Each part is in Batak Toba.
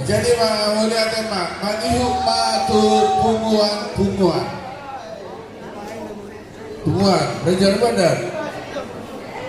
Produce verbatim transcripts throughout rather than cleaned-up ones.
Jadi ma, mauliate ma, mangihut ma tu punguan-punguan. Punguan, Raja Ramadhan.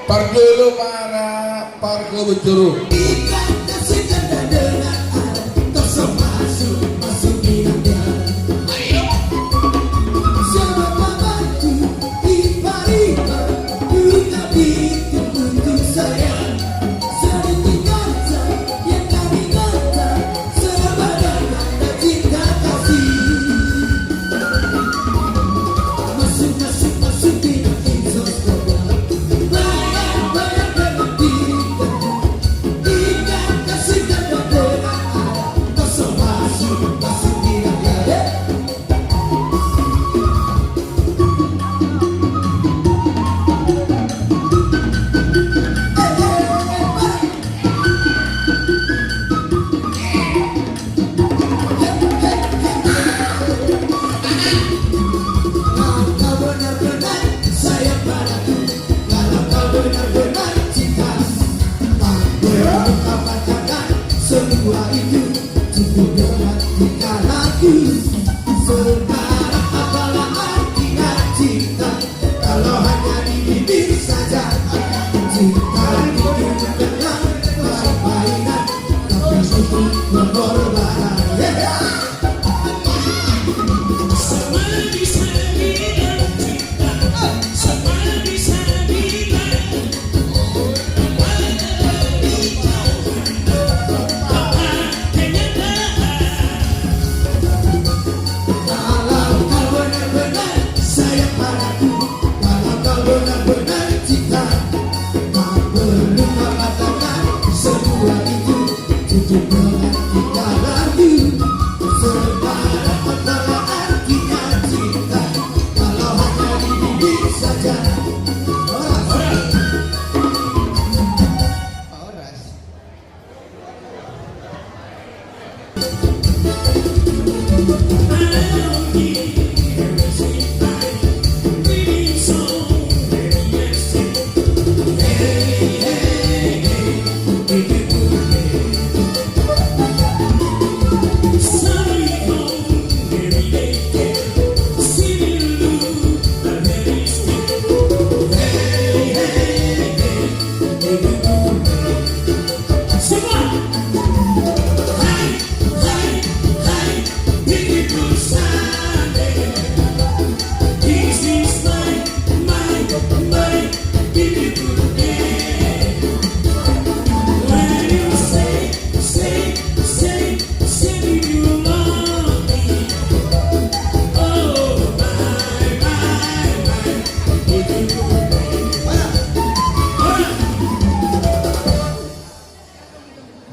Parjolo ma ra, parjolo jolo. Kau katakan semua itu cukup dengan tingkah laku. Sekarang apalah artinya cinta kalau hanya di bibir saja? Cinta itu bukanlah main-mainan, tapi sungguh pengorbanan. Yeah. Kalau kau benar-benar sayang padaku, kalau kau benar-benar cinta, tak perlu kau katakan semua itu. Cukup dengan tingkah laku. Sekarang apalah artinya cinta kalau hanya di bibir saja? Horas. Horas.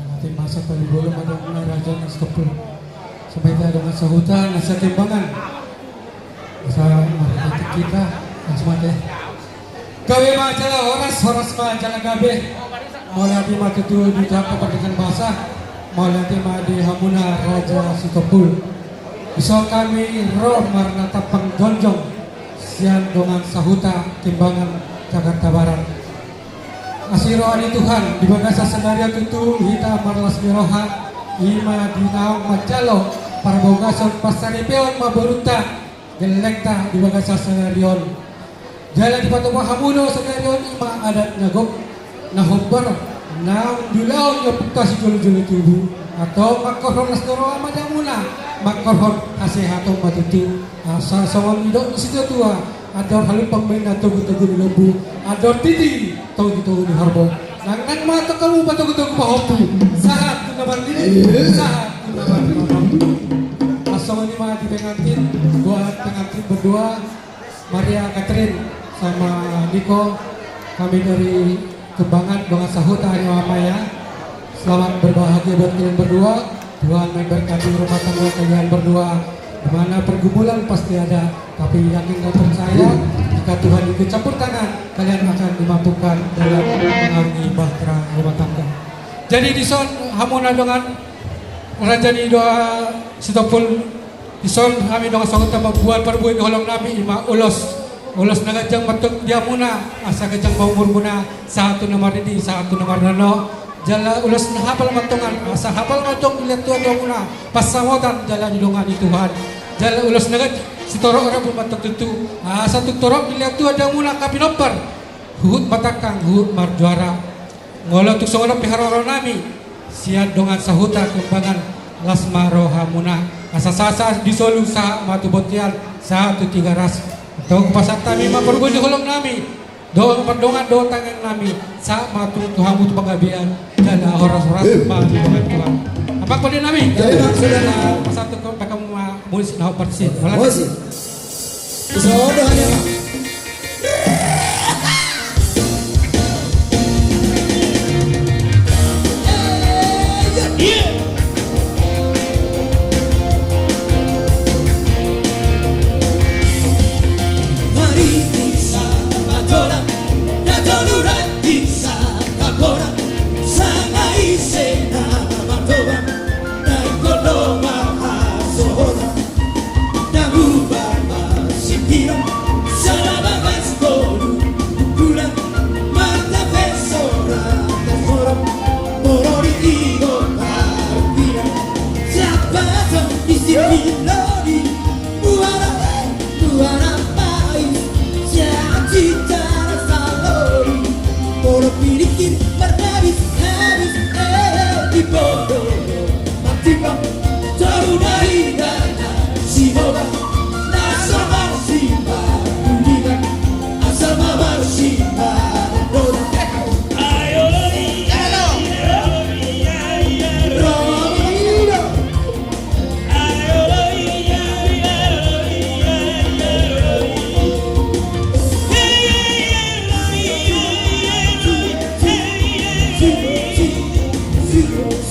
Mauliate ma, sahat ni bolon ma di hamuna raja na sitopul. Sampai ta dongan sahuta na satimbangan. Asa marhite hita langsung ate. Gabe ma jala horas, horas ma jala gabe. Mauliate ma tutu di Tuhan pardenggan basa. Mauliate ma di hamuna raja sitopul. Dison hami ro marnatampang jongjong sian dongan sahuta Timbangan, Jakarta Barat. Asi roha ni Tuhan, di bagasan sadari on tutu hita marlas ni roha, i ma di naung manjalo parbagason pansaripeon ma borunta, gellengta di bagasan sadari on. Jala dipatupa hamu do sadari on i ma adat na gok, na hombar, naung diulahon ni ompunta sijolo-jolo tubu. Antong mangkorhon las ni roha ma di hamuna, mangkorhon hasehaton ma tutu. Asa songon nidok ni situa-tua, andor halumpang ma inna togu-togu ni lombu, andor titi togu-togu ni horbo. Nangnang ma antong hamu patogu-togu pahompu, sahat tu na marnini, sahat tu na marnono. Asa songon i ma di pengantin, buat pengantin berdua, Maria Catherine sama Niko, kami dari Timbangan, dongan sahuta ni Mama ya. Selamat berbahagia buat kalian berdua. Tuhan memberkati rumah tangga kalian berdua. Di mana pergumulan pasti ada, tapi yakin dan percaya, jika Tuhan ikut campur tangan, kalian akan dimampukan dalam mengarungi bahtera rumah tangga. Jadi dison hamu na dongan raja ni dua sitopul, dison hami dongan sahuta mambuat parbue ni holong nami, i ma ulos. Ulos na ganjang ma antong di hamuna, asa ganjang ma umurmuna, sahat tu na marnini, sahat tu na marnono. Jala ulos na hapal ma antong an, asa hapal ma antong dilehon Tuhan di hamuna pansamotan jala didongani Tuhan. Jala ulos na ganjang sitorop rambu ma antong tutu, asa tung torop dilehon Tuhan di hamuna angka pinompar, huhut matangkang, huhut marjuara. Molo tung songon on pe haroro nami sian dongan sahuta Timbangan, las ma rohamuna. Asa sahat-sahat di solu, sahat ma tu bontean, sahat tu Tigaras. Antong hupasahat hami ma parbue ni holong nami dohot pardongan dohot tangiang nami, sahat ma tu hamu tu panggabean jala horas-horas ma di dongan Tuhan. Amang pande nami. Jadi, Bang, sudah. Pasahat tu hamu ma musik na hombar tusi. Musik. Sodo hanya.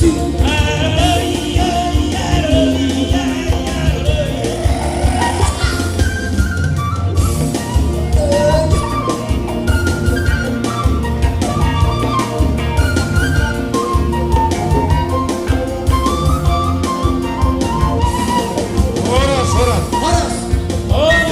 Horas, horas. Horas.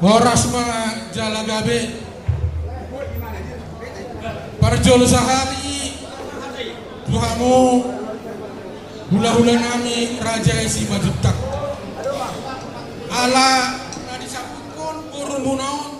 Horas ma jala gabe. Parjolo sahali tu hamu hulahula nami Raja i Simanjuntak. Ala na disabuthon borumuna on